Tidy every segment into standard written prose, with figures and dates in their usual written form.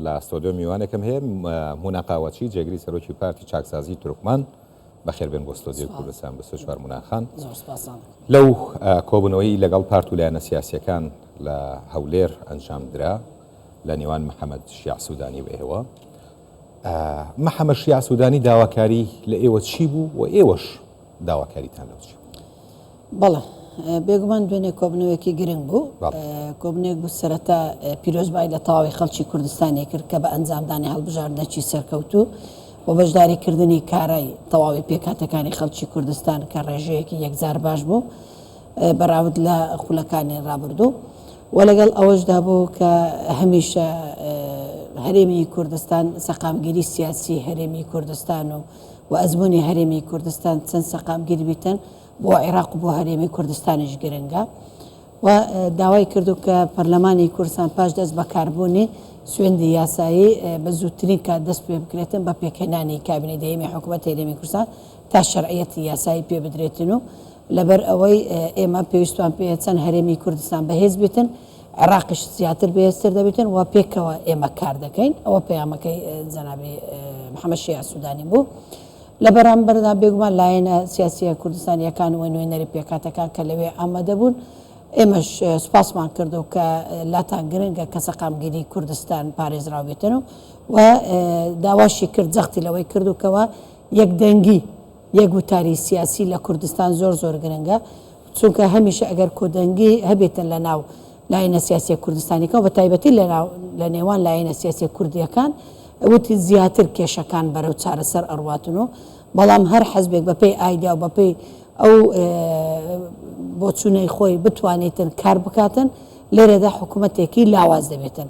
لە ستۆدیۆ میوانێکم هەیە، مونا قاوەچی، جێگری سەرۆکی پارتی چاکسازی تورکمان. بەخێربێن بۆ ستۆدیۆی کوردستان 24 مونا خان. لەو کۆبوونەوەی لەگەڵ پارت و لایەنە سیاسییەکان لە هەولێر ئەنجام درا لە نێوان محەمەد شیاع سودانی و ئێوە، محەمەد شیاع سودانی داواکاری لە ئێوە چی بوو و ئێوەش داواکاریتان لەو چی بوو؟ بەڵێ بێگومان دوێنێ کۆبنەوەیەکی گرنگ بوو، کۆبنەوەیەک بوو سەرەتا پیرۆزبای لە تەواوی خەڵکی کوردستانی کرد کە بە ئەنجامدانی هەڵبژاردنێکی سەرکەوتوو و بەشداریکردنی کارای تەواوی پێکهاتەکانی خەڵکی کوردستان کە ڕێژەیەکی یەکجار باش بوو بەراورد لە خولەکانی ڕابردوو و لەگەڵ ئەوەشدا بوو کە هەمیشە هەرێمی کوردستان سەقامگیری سیاسی هەرێمی کوردستان و و ئەزموونی هەرێمی کوردستان چەند سەقامگیر بیتن بۆ عێراق و بۆ هەرێمی کوردستانیش گرنگە و داوای کردو کە پەرلەمانی کوردستان پاش دەست بەکاربوونی سوێندی یاسایی بە زووترین کات دەست پێ بکرێتن بە پێکهێنانی کابینەی دەیەمی حکوومەت هەرێمی کوردستان تا شەرعیەتی یاسایی پێ بدرێتن و لەبەر ئەوەی ئێمە پێویستمان پێیە چەند هەرێمی کوردستان بەهێز بیتن عێراقیش زیاتر بەهێزتر دەبیتن و پێکەوە ئێمە کار دەکەین ئەوە پەیامەکەی جەنابی محەممەد شیاع سوودانی بوو. لە بەرامبەردا بێگومان لایەنە سیاسییە کوردستانییەکان و نوێنەری پێکهاتەکان کە لەوێ ئامادە بوون، ئێمەش سوپاسمان کرد و کە لاتان گرنگە کە سەقامگیری کوردستان پارێزراو بێتن و و داواشی کرد جەختی لەوەی کرد و کەوا یەکدەنگی یەک وتاری سیاسی لە کوردستان زۆر زۆر گرنگە چونکە هەمیشە ئەگەر کۆدەنگی هەبێتن لە ناو لایەنە سیاسیە کوردستانیەکان و بە تایبەتی لە ناو لە نێوان لایەنە سیاسیە کوردیەکان وتی زیاتر کێشەکان بەرەو چارەسەر ئەڕواتن و بەڵام هەر حزبێک بە پێی ئایدیا و بە پێی ئەو بۆچوونەی خۆی بتوانێتن کار بکاتن لێرەدا حکوومەتێکی لاواز دەبێتن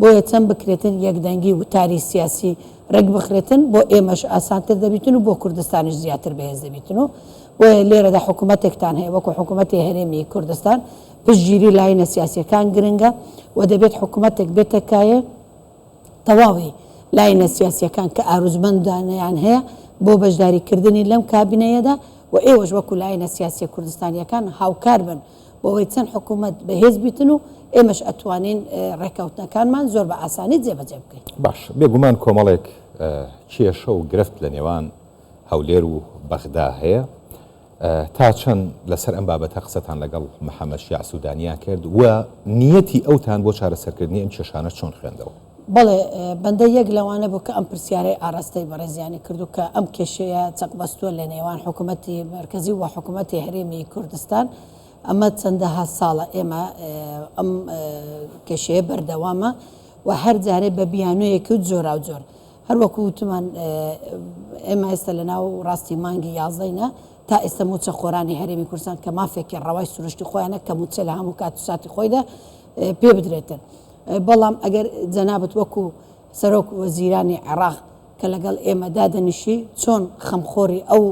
بۆیە چەند بکرێتن یەکدەنگی وتاری سیاسی ڕێک بخرێتن بۆ ئێمەش ئاسانتر دەبیتن و بۆ کوردستانیش زیاتر بەهێز دەبیتن و بۆیە لێرەدا حکوومەتێکتان هەیە وەکو حکوومەتی هەرێمی کوردستان پشتگیری لایەنە سیاسیەکان گرنگە و دەبێت حکومەتێک بێتە کایە تەواوی لایەنە سیاسیەکان کە ئاروزمەندانەیان هەیە بۆ بەشداری کردنی لەم کابینەیەدا و ئێوەش وەکو لایەنە سیاسیە کوردستانیەکان هاوکار بن بۆ ئەوەی چەند حکومەت بەهێز بیتن و ئێمەش ئەتوانین ڕێکەوتنەکانمان زۆر بە ئاسانی جێبەجێ بکەین. باش بێگومان کۆمەڵێک کێشە و گرفت لە نێوان هەولێر و بەغدا هەیە، تا چەند لەسەر ئەم بابەتە قسەتان لەگەڵ محەمەد شیاع سودانیا کرد و نیەتی ئەوتان بۆ چارەسەرکردنی ئەم کێشانە چۆن خوێندەوە؟ بەڵێ، بەندە یەک لەوانە بوو کە ئەم پرسیارەی ئاراستەی بەڕێزیانی کرد و کە ئەم کێشەیە چەقبەستووە لە نێوان حکوومەتی مەرکەزی و حکوومەتی هەرێمی کوردستان، ئەمە چەندەها ساڵە ئێمە ئەم کێشەیە بەردەوامە و هەر جارێ بە بیانوویەکی و جۆراوجۆر. هەر وەکو وتمان ئێمە ئێستا لە ناو ڕاستی مانگی یازدەینە تا ئێستا موچە خۆرانی هەرێمی کوردستان کە مافێکی ڕەوای سروشتی خۆیانە کە موچە لە هەموو کات و ساتی خۆیدا پێ بدرێتن بەڵام ئەگەر جەنابت وەکو سەرۆک وەزیرانی عێراق کە لەگەڵ ئێمە دادەنیشی چۆن خەمخۆری ئەو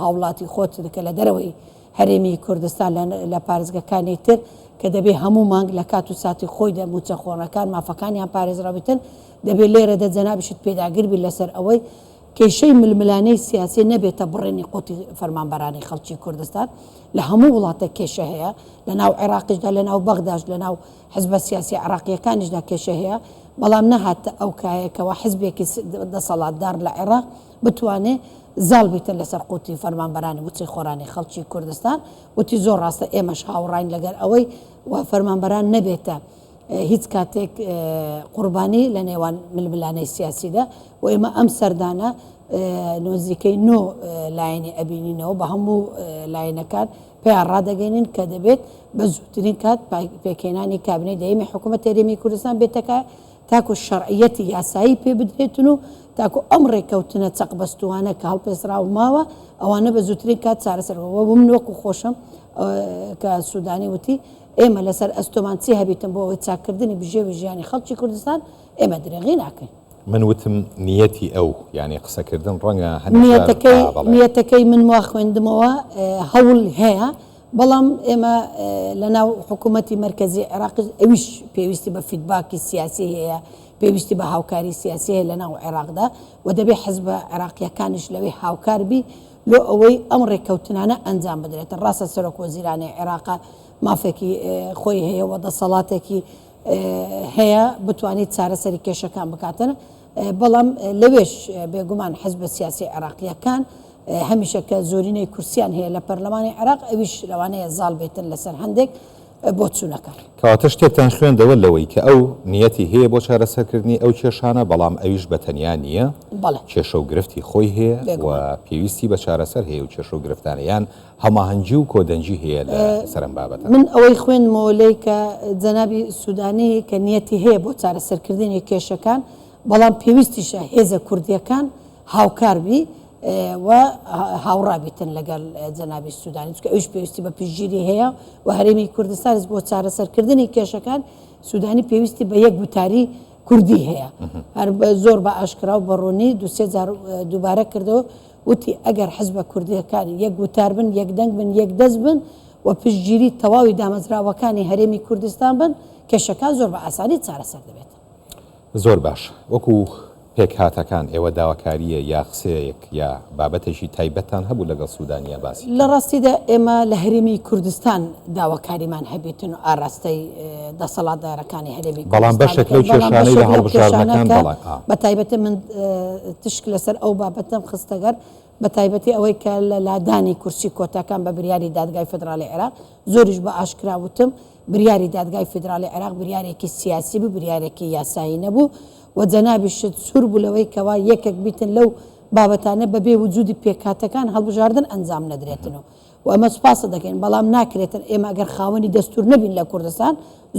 هاوڵاتی خۆت کە لە دەرەوەی هەرێمی کوردستان لە پارێزگەکانی تر کە دەبێ هەموو مانگ لە کات و ساتی خۆیدا مووچەخۆرەکان مافەکانیان پارێزراوبیتن، دەبێ لێرەدا جەنابیشت پێداگر بی لەسەر ئەوەی کێشەی ململانێی سیاسی نەبێتە بڕینی قوتی فەرمانبەرانی خەڵکی کوردستان. لە هەموو وڵاتێک کێشە هەیە، لە ناو عێراقیشدا، لە ناو بەغداش، لە ناو حزبە سیاسیە عێراقییەکانیشدا کێشە هەیە، بەڵام نەهاتە ئەو کایە کەوا حزبێکی دەسەڵاتدار لە عێراق بتوانێ زاڵ بیتن لەسەر قوتی فەرمانبەرانی وچەی خۆرانی خەڵکی کوردستان، وتی زۆر ڕاستە ئێمەش هاوڕاین لەگەر ئەوەی وا فەرمانبەران نەبێتە هیچ کاتێک قوربانی لە نێوان ململانێی سیاسیدا و ئێمە ئەم سەردانە نزیکەی نۆ لایەنی ئەبینینەوە بە هەموو لایەنەکان پێیان ڕادەگەینین کە دەبێت بە زووترین کات پێکهێنانی کابینەی دەیەمی حکوومەت هەرێمی کوردستان بێتەکە تاکو شەرعیەتی یاسایی پێ بدرێتن و تاکو ئەم ڕێککەوتنە چەقبەستووانە کە هەڵپێسراو ماوە ئەوانە بە زووترین کات چارەسەر بکەن. من وەکو خۆشم کە سوودانی وتی ئێمە لەسەر ئەستۆمان چی هەبیتن بۆ ئەوەی چاککردنی بژێوی ژیانی خەڵکی کوردستان ئێمە درێغی ناکەین. من وتم نیەتی ئەو یانی قسەکردن ڕەنگە هەندێک جار نیەتەکەی نیەتەکەی من وا خوێندمەوە هەوڵ هەیە بەڵام ئێمە لەناو حکوومەتی مەرکەزی عێراقیش ئەویش پێویستی بە فیدباکی سیاسی هەیە، پێویستی بە هاوکاری سیاسی هەیە لەناو عێراقدا و دەبێ حزبە عێراقییەکانیش لەوێ هاوکار بی لۆ ئەوەی ئەم ڕێککەوتنانە ئەنجام بدرێتن. ڕاستە سەرۆک وەزیرانی عێراقە مافێکی خۆی هەیە و دەسەڵاتێکی. هەیە بتوانێت چارەسەری کێشەکان بکاتن بەڵام لەوێش بێگومان حزبە سیاسی عێراقییەکان هەمیشە کە زۆرینەی کورسیان هەیە لە پەرلەمانی عێراق ئەویش لەوانەیە زاڵ بێتن لەسەر هەندێک بۆچوونەکان. کەواتە شتێکتان خوێندەوە لەوەی کە ئەو نیەتی هەیە بۆ چارەسەرکردنی ئەو کێشانە، بەڵام ئەویش بە تەنیا نییە، کێشە و گرفتی خۆی هەیە و پێویستی بە چارەسەر هەیە و کێشە و گرفتانە یان هەماهەنگی و کۆدەنگی هەیە لە سەر ئەم بابەتە. من ئەوەی خوێندمەوە لێی کە جەنابی سودانی کە نیەتی هەیە بۆ چارەسەرکردنی کێشەکان، بەڵام پێویستیشە هێزە کوردییەکان هاوکار بی و هاوڕا بیتن لەگەڵ جەنابی سودانی، چونکە ئەویش پێویستی بە پشتگیری هەیە و هەرێمی کوردستانیش بۆ چارەسەرکردنی کێشەکان سودانی پێویستی بە یەک گوتاری کوردی هەیە. هەر زۆر بە ئاشکرا و بە ڕوونی دوو سێ جار دووبارە کردەوە وتی ئەگەر حزبە کوردییەکان یەک گوتار بن، یەک دەنگ بن، یەک دەست بن و پشتگیری تەواوی دامەزراوەکانی هەرێمی کوردستان بن، کێشەکان زۆر بە ئاسانی چارەسەر دەبێتن. زۆر باش. وەکو پێکهاتەکان ئێوە داواکارییە یا قسەیەک یا بابەتێکی تایبەتتان هەبوو لەگەڵ سودانیا باسی بکەن؟ لە ڕاستیدا ئێمە لە هەرێمی کوردستان داواکاریمان هەبیتن و ئاراستەی دەسەڵاتدارەکانی هەرێمی بەڵام کوردستان بەشێک لەو بکەین، بەڵام کێشانەی لە بەشێک لەو کێشانە هەڵبژاردنەکان کە بەڵام ئا. بە تایبەتی من تشک لەسەر ئەو بابەتەم خستەگەر بە تایبەتی ئەوەی کە لە لادانی کورسی کۆتاکان بە بریاری دادگای فیدراڵی عێراق زۆریش بە ئاشکرا وتم بریاری دادگای فیدراڵی عێراق بریارێکی سیاسی بوو بریارێکی یاسایی نەبوو و جەنابیشت سوور بوو لەوەی کەوا یەکێک بیتن لەو بابەتانە بەبێ وجودی پێکهاتەکان هەڵبژاردن ئەنجام نەدرێتن و و ئەمە سوپاست دەکەین بەڵام ناکرێتن ئێمە ئەگەر خاوەنی دەستور نەبین لە کوردستان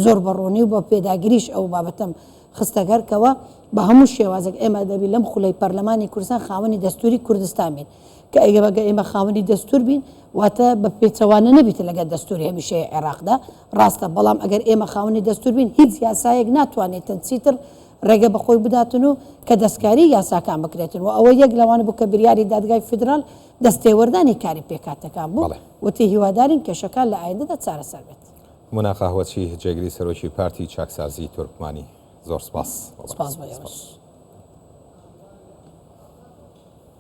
زۆر بە ڕوونی و بە پێداگریش ئەو بابەتەم خستە گەر کەوا بە هەموو شێوازێک ئێمە دەبی لەم خولەی پەرلەمانی کوردستان خاوەنی دەستوری کوردستان بین کە ئەگەر ئێمە خاوەنی دەستور بین واتە بە پێچەوانە نەبیتن لەگەر دەستوری هەمیشەی عێراقدا ڕاستە بەڵام ئەگەر ئێمە خاوەنی دەستور بین هیچ یاسایەک ناتوانێتن چیتر ڕێگە بە خۆی بداتن و کە دەستکاری یاساکان بکرێتن و ئەوە یەک لەوانە بوو کە بریاری دادگای فیدرال دەستێوەردانی کاری پێکهاتەکان بوو بەڵێ. وتی هیوادارین کێشەکان لە ئایندەدا چارەسەر بێت. مونا قەهوەچی، جێگری سەرۆکی پارتی چاکسازیی تورکمانی، زۆر سپاس بۆ سپاس بەڕێزت. بۆ ئێوەش. سپاس.